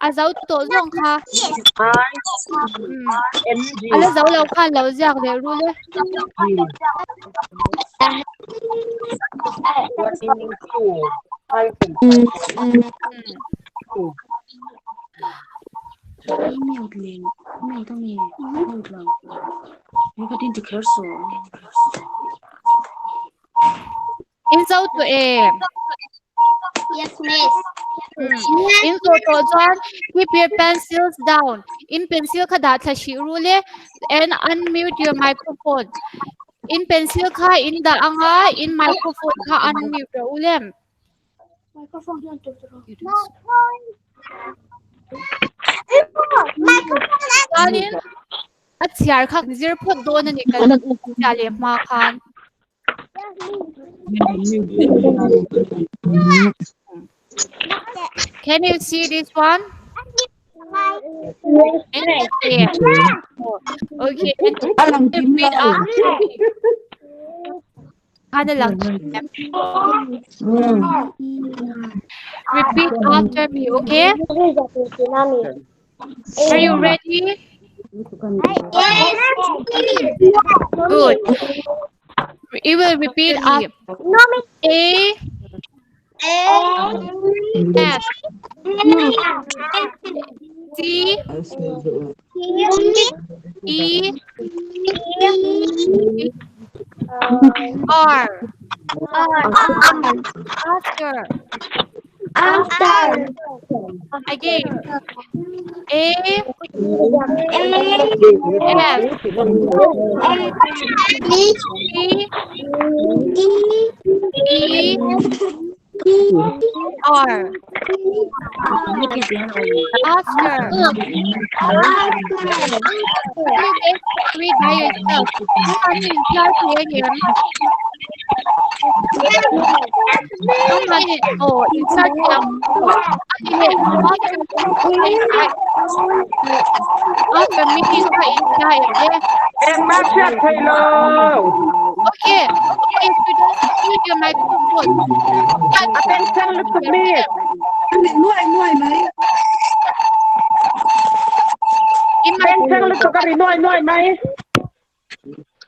A zo tawh zawng kha. A la zo lo khan lo ziak leh ru le. In zo tawh em? Yes, miss. In zo tawh chuan keep your pencils down. In pencil kha dah thla hrih ru le and unmute your microphone. In pencil kha in dah anga in microphone kha unmute rawh u le. Microphone hian tawh tawh. Microphone. Chuanin a chhiar kha zir phawt dawn a ni kan chhiar leh hma khan. Can you see this one? Yeah. Okay. Read up. Khan lang. Repeat after me, okay? Are you ready? Good. You will repeat after A F C E R. After. After. Again. A F C E R. After. You read by yourself. Oh, insert after meeting Okay. Okay, students, mute your microphone. Attention, look at me. Attention, look at me. Nuai nuai mai.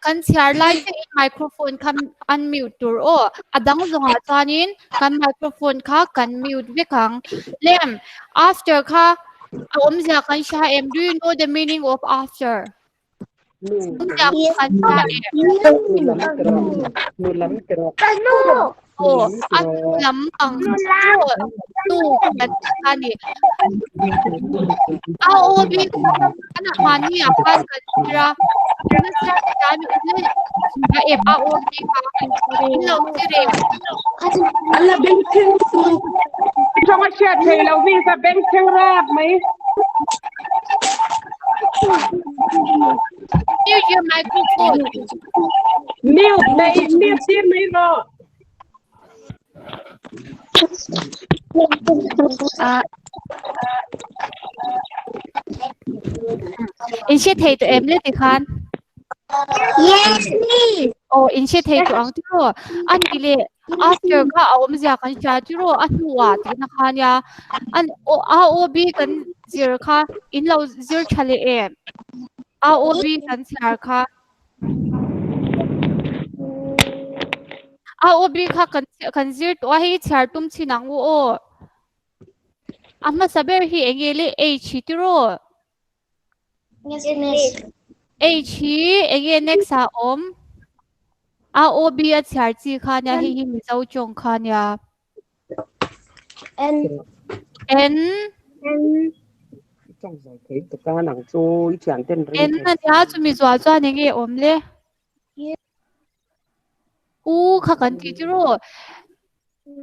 Kan chhiar lai che in microphone kha unmute tur aw. A dang zawngah chuanin kan microphone kha kan mute vek ang. Lem, after kha a awmzia kan hria em? Do you know the meaning of after? Awmzia kan hria em? Aw, a lam ang chu tu kan tih kha a ni. A aw bik an mahni ah khan kan zir a, nasa tan a ep a aw bik a in lo zir em? Tawng a hriat thei lo mi ka beng thleng rap mai. Mute your microphone. Mute mai, mute tir mai rawh. In hre thei tawh em le tikhan? Yes, miss. Aw, in hre thei tawh ang tiraw? A nih leh after kha a awmzia kan hria tiraw? A hnuah tihna kha nia. An AOB kan zir kha in lo zir tha leh em? AOB kan chhiar kha. AOB kha kan kan zir tawh a, hei chhiar tum chin ang u aw. A hmasa ber hi eng nge le H hi tiraw? Yes, miss. H hi eng nge next ah awm? AOB a chhiar chi kha nia, hei hi Mizo tawng kha nia. N. N. N. N a nia chumi zual chuan eng nge awm le? U kha kan tih tiraw?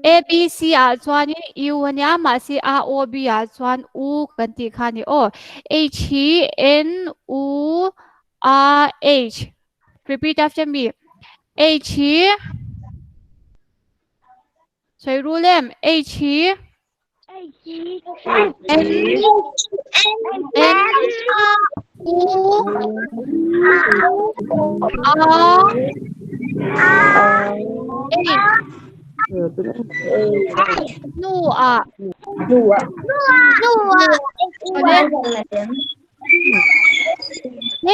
A B C ah chuanin U a nia mahse A O B ah chuan U kan tih kha a ni aw. H hi N U A H. Repeat after me. H hi Sawi rul em? H hi N N U A H hnuah He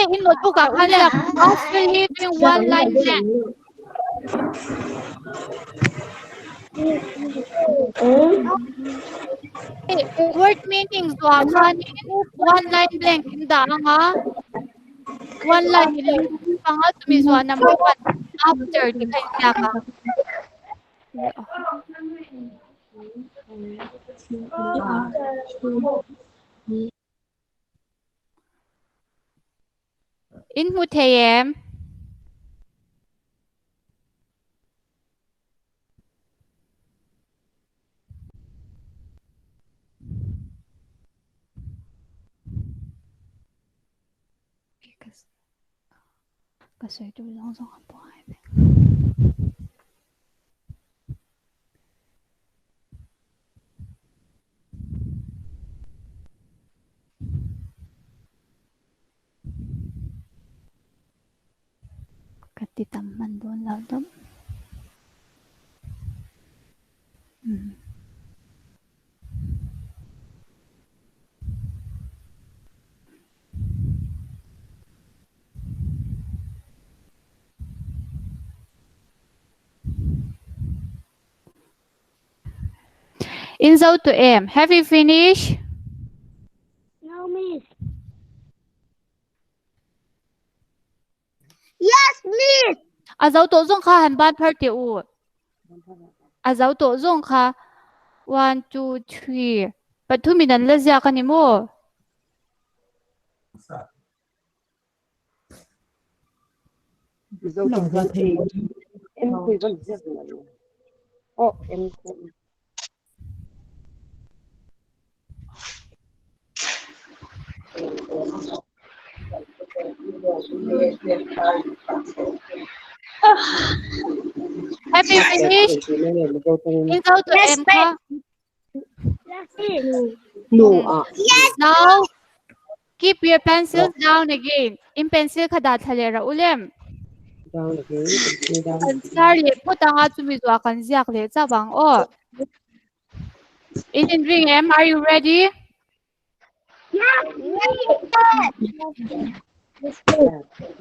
in notebook ah khan ziak after leaving one line blank. Word meaning zuah khanin one line blank in dah anga one line in anga chumi zuah number one after ti kha in ziak ang. In hmu thei em? Ka sawi tur zawng zawng an pawh ai vek. Ka ti tam hman dawn lo deuh. In zo tu em? Have you finished? No, miss. Yes, miss. A zo tawh zawng kha han ban phar teh u. A zo tawh zawng kha. One, two, three. Pathumin an la ziak a ni maw? Have you finished? In zo tawh em kha? Now, keep your pencils down again. In pencil kha dah thla leh rawh u lem. Kan chhiar leh phawt anga chumi zuah kan ziak leh chauh ang aw. In inring em? Are you ready?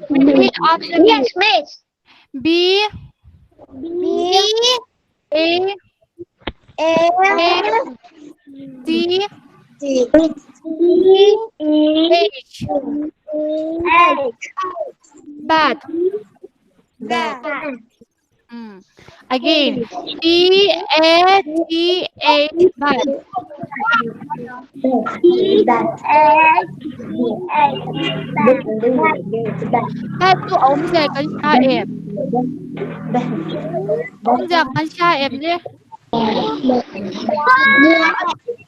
Repeat after me. Yes, miss. B B A A T T E H H bat. Bat. Again, B A T H bat. B A T H Bat. Bat chu a awmzia kan hria em? Awmzia kan hria em le?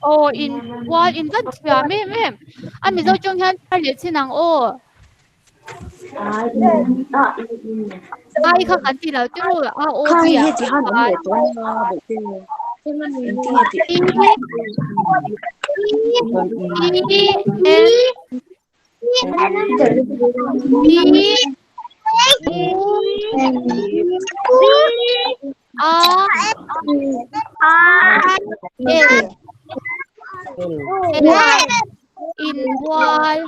Aw in kual in zat thiam em em. A Mizo tawng hian thar leh chin ang aw. Ai kha kan ti lo chu a aw Khai chi hi ah ti han awm leh tawh a bawihte engtin nge tih E E N B U R L L inbual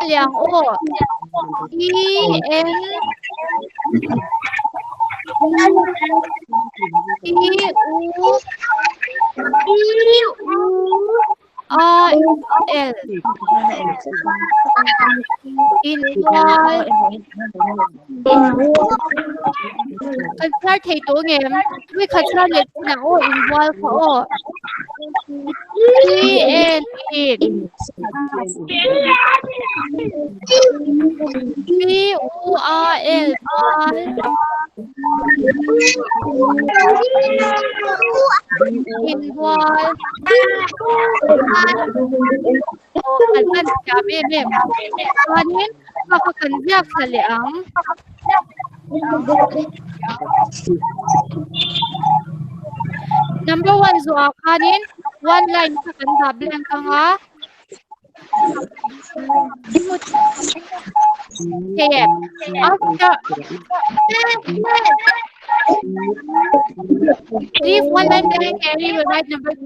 liang aw E N E U R L inbual kan chhiar thei tawh ngem mi khat chhiar leh chin ang aw inbual kha aw E N in B U R L bual inbual aw kan hman thiam em em chuanin hma kha kan ziak thla leh ang. Number one zawhah khanin one line kha kan dah blank ang a. Thei em? After Leave one line blank and we will write number 2.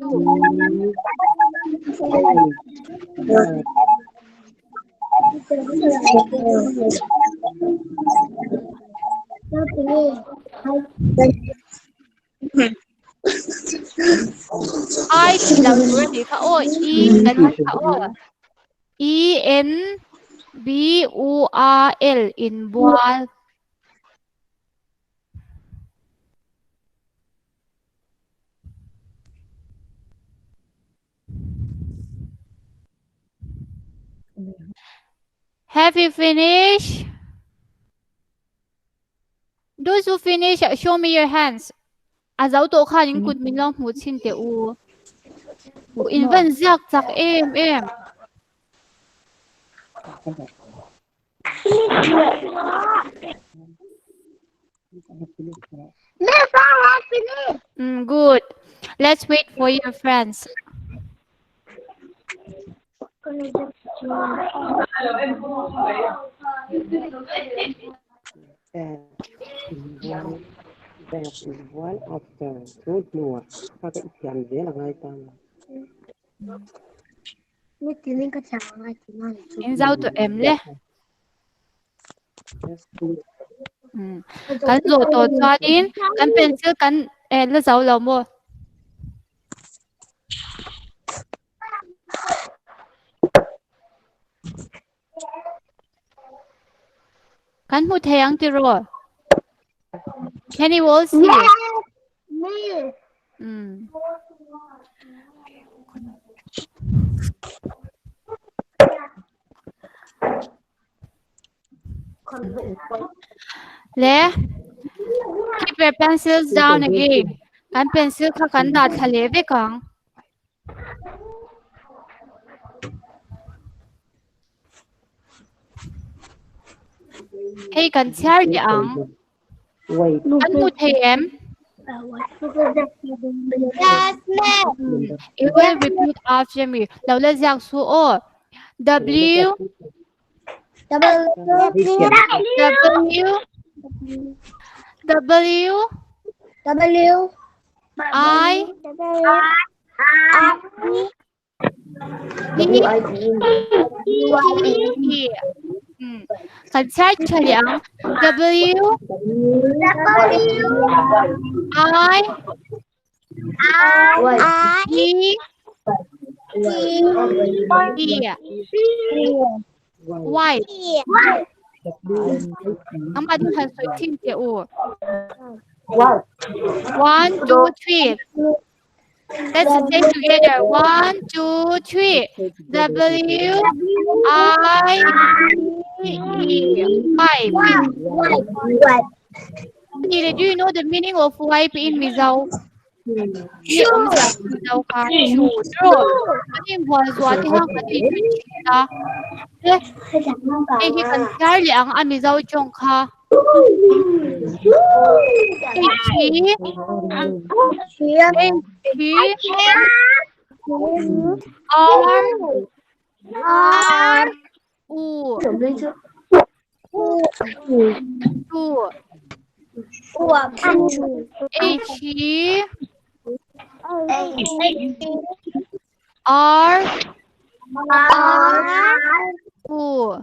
I ที่เราดูนี่ค่ะโอ้ E กันค่ะโอ้ E N B U R L in bual Have you finished? Those who finish, show me your hands. A zo to khan in kut min lo hmu chin te u. In van ziak chak em em. Miss, I have finished. Good. Let's wait for your friends. After two nuột sao cái thiền dễ là ngay ta In zau to em le. Kan zo to chuan in kan pencil kan la zo lo mo. Kan mu theyang ti ro. Can you all see? Yes, miss. Le, keep your pencils down again. Kan pencil kha kan da thale ve kang. Hey, kan char di ang. Wait. Kan mu thei em? Yes, miss. You will repeat after me. Lo la ziak su o. W W W W W I I P E. Kan char chaliang W I I P T E. White. Ang ba din han soi tin te u. 1 2 3. Let's say together. 1 2 3. W I E. Wipe. Do you know the meaning of wipe in Mizo? Sure. R R U 2 H R U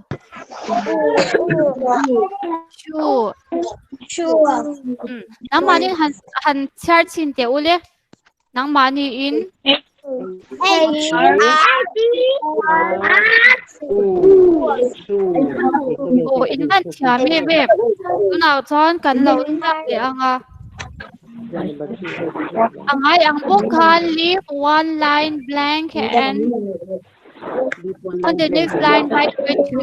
2. Nang mani han han char chin te ule. Nang mani in H R O in van thiam me me. Tunah chuan kan lo tak leh anga. Angai ang bawk khan leave one line blank and on the next line write with 2.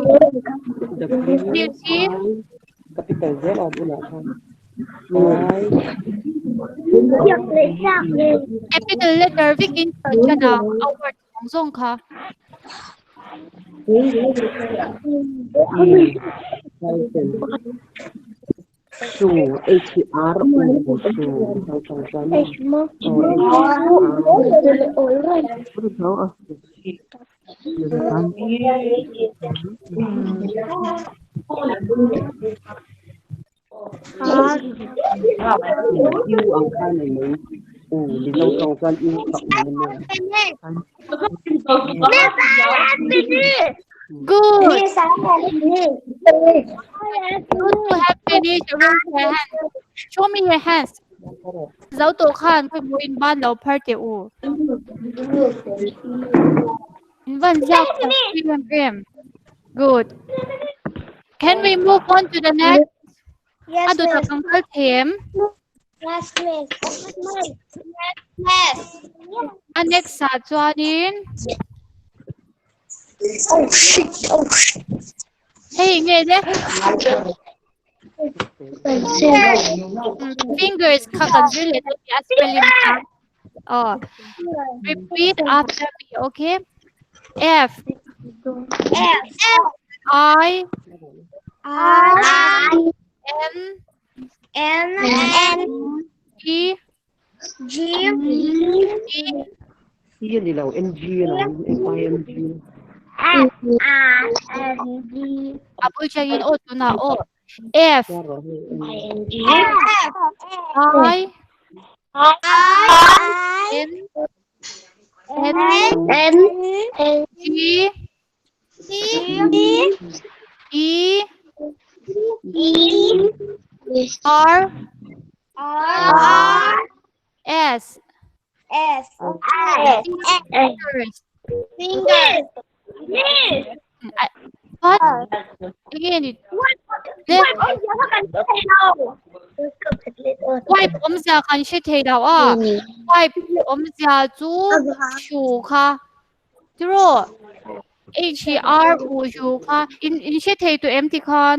You see? Capital Z or bula Capital letter vic in chana our zong kha. Su H R U Su R U ang khan nei mai u Mizo tawng chuan U sak mai a nia. Miss, I have finished. Good. Miss, I have finished. Those who have finished, raise your hand. Show me your hands. Zo tawh khan khawi in ban lo phar teh u. In van ziak tak em em. Good. Can we move on to the next? Yes, A dawt ah miss. kan kal thei em? Yes, miss. Yes. A next ah chuanin Oh shit. Oh shit. hei nge le fingers kha kan zir leh dawn nia a spelling kha. Aw. Repeat after me, okay? F F I I N N N G G E C a ni lo N G a lo F I N G. F I N G A bul changin aw tunah aw. F I N G I I N N N N G G E E R R S. S S Fingers. Fingers. Yes. What? Again, it. Wipe awmzia kan hre thei lo a. Wipe awmzia chu hru kha. Tiraw? H E R U hru kha. In in hre thei tawh em tikhan?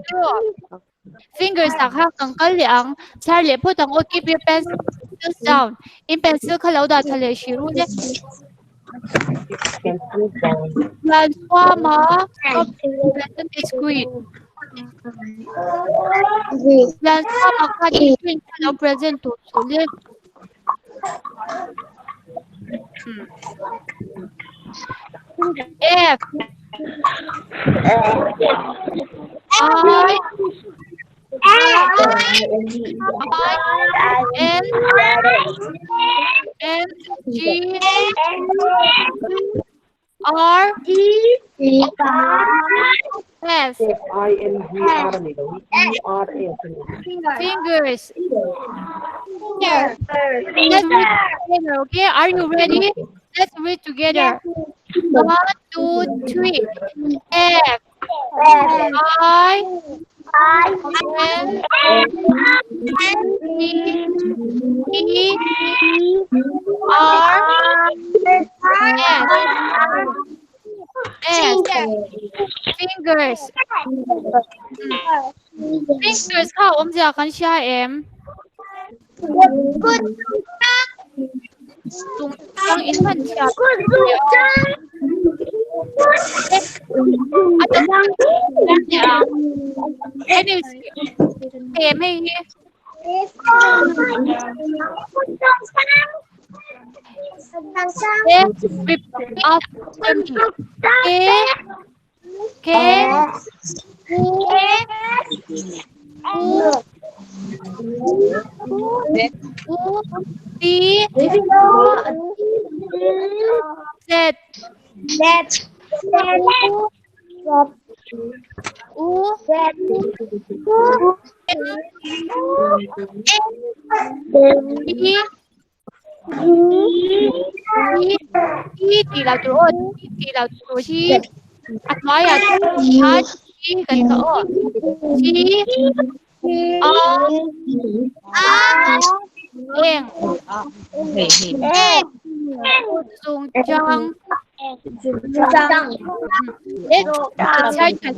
Tiraw? Fingers ah kha kan kal leh ang. Chhiar leh phawt ang aw. Keep your pencils down. In pencil kha lo dah tha leh hrih ru le. Liansuama present the screen. Liansuama khan screen kha lo present tur chu le. F I I N N G R S. F I N G R a ni lo hi E R S a ni. Fingers. Let's read together, okay? Are you ready? Let's read together. 1, 2, 3. F I N G E R S S. Fingers. Fingers kha awmzia kan hria em? Tung tang in hman thiam a ta Can you see? Em hei hi. F repeat after me. K K U U U T Z U N G T tih lo tur aw T tih lo tur hi a hnuaiah chuan G kan kha aw G A eng zung chang chhiar that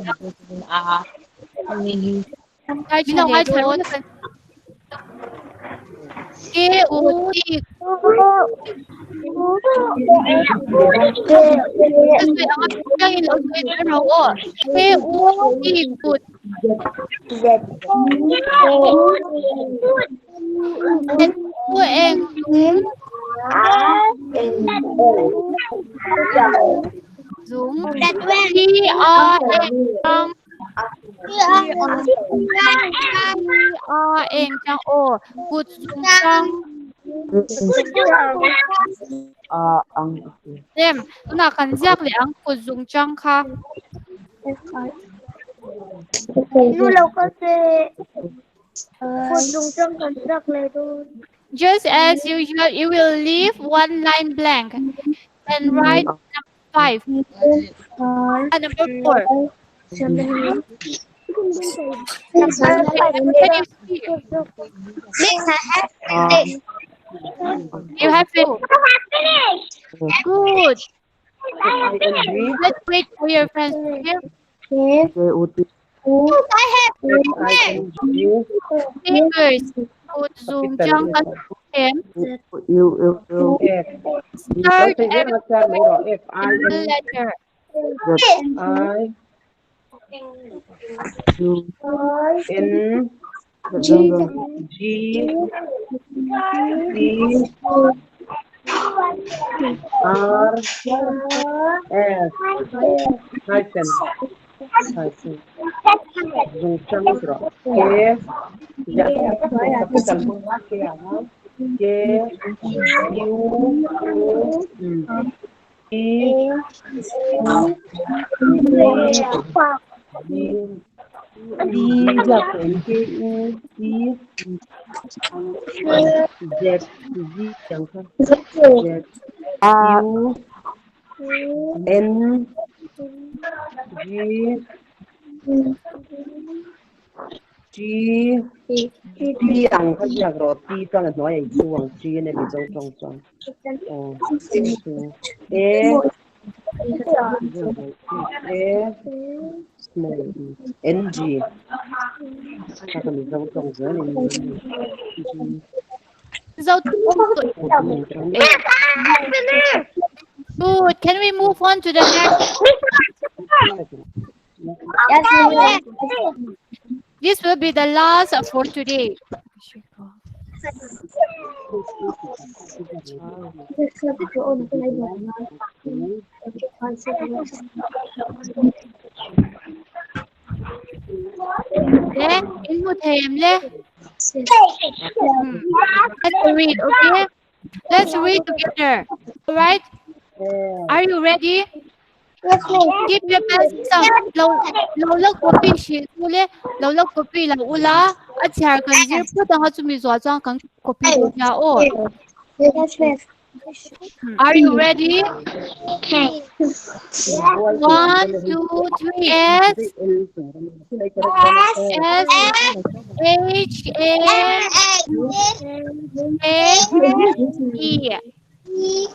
chhiar that leh dawn K U T ka sawi ang a piangin lo sawi zel rawh aw K U T kut N U eng Zung. T R eng chang. T R eng chang aw. Kut zung chang. Lem, tunah kan ziak leh ang kut zung chang kha. Nu lo kal se. Kut zung chang kan ziak leh dawn. Just as usual, you will leave one line blank and write number 5. And number 4. Can you see? You have finished. Good. Let's wait for your friends. Okay? Fingers. Kut zung chang kan em. Start every single letter. I N G C R S hyphen hyphen dùng chăng rồi K dạ capital K K U E D dạ K U E Z Z chẳng không Z U N G G T ang kha ziak rawh T chuan a hnuai a inchhung ang G a ni zo tawng chuan aw A A small N G kha ka mizo tawng zel in G Zo Good. Can we move on to the next? Yes. This will be the last for today. Le, in mu them le. Let's read, okay? Let's read together. All right? Are you ready? Keep your pencils up. Lo lo lo copy shi ule lo lo copy la ula a chhiar kan zir phawt anga chumi zuah chuan kan copy duh nia aw. Are you ready? 1, 2, 3, S S H A A E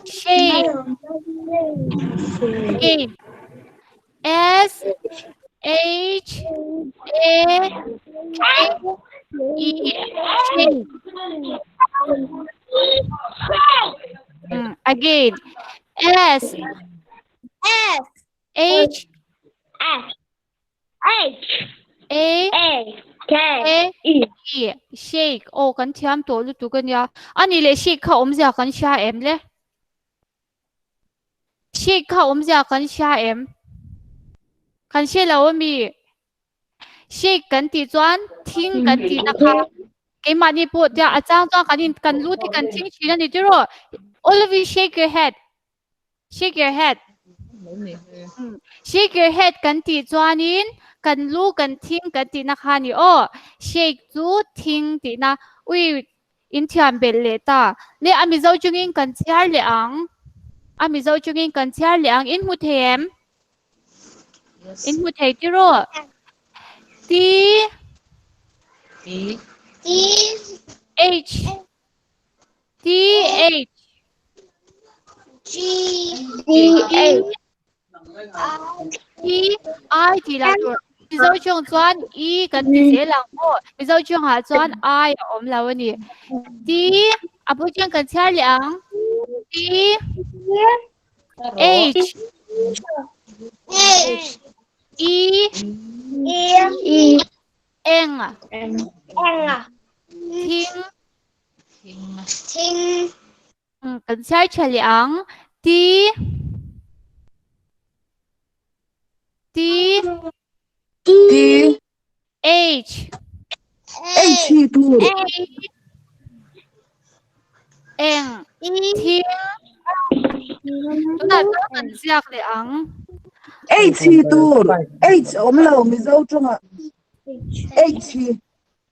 shape again S H A K E shape again S S H S H A A K A E E shake aw kan thiam tawh lutuk ania ani leh shake kha awmzia kan hria em le shake kha awmzia kan hria em kan hre lo ami shake kan tih chuan thing kan tih na kha keimahni pawh tia a chang chuan kan in kan lu te kan thing thin ani tiraw all of you shake your head shake your head shake your head kan tih chuanin kan lu kan thing kan tih na kha ani aw shake chu thing tih na ui in thiam belh leh ta le a mizo chungin kan chhiar leh ang a mizo chungin kan chhiar leh ang in hmu thei em in hmu thei tiraw T H T H G H T I tih lah tur Mizo chawng chuan E kan ti zel ang maw Mizo chawngah chuan I a awm lo a ni T a bul chuan kan chhiar leh ang T H E eng thing kan chhiar tha leh ang T T T H H hi tur Eng thing tunah chuan kan ziak leh ang. H hi tur H awm lo Mizo tawngah H hi.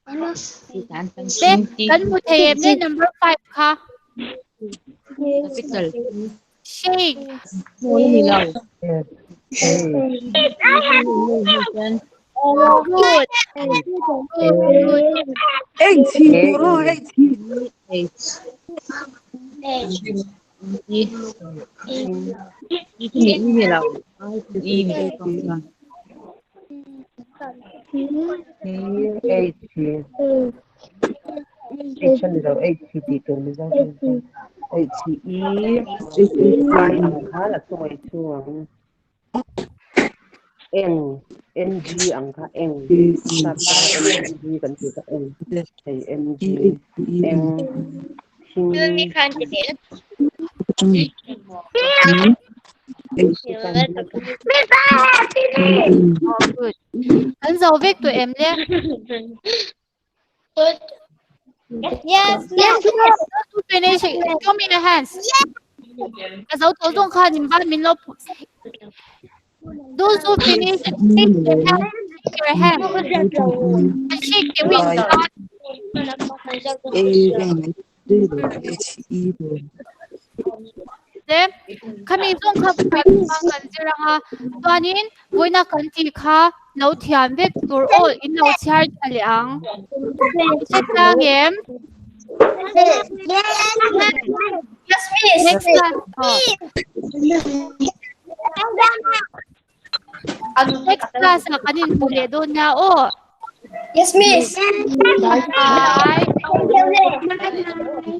Te kan hmu thei em le number 5 kha. Shake. Good. Good. Good. H hi tur aw H hi. T H H a ni lo H tih tur Mizo tawng chuan H E I ang khan a chunga i chhung ang N N G ang kha eng sap tawng a N G kan tih kha eng hei N G eng thing Oh, good. Kan zo vek tawh em le? Yes, yes. To finish, show me your hands. A zo tawh zawng khan in ban min lo Those who finish, shake your hand. Shake your hand. And shake the wing. A N H E Te khami zawng kha kan kan zir anga chuanin vawiina kan tih kha lo thiam vek tur aw in lo chhiar tha leh ang. Hre tlang em? Next class aw. Next class ah kan inhmu leh dawn nia aw. Yes, miss. Bye. Bye.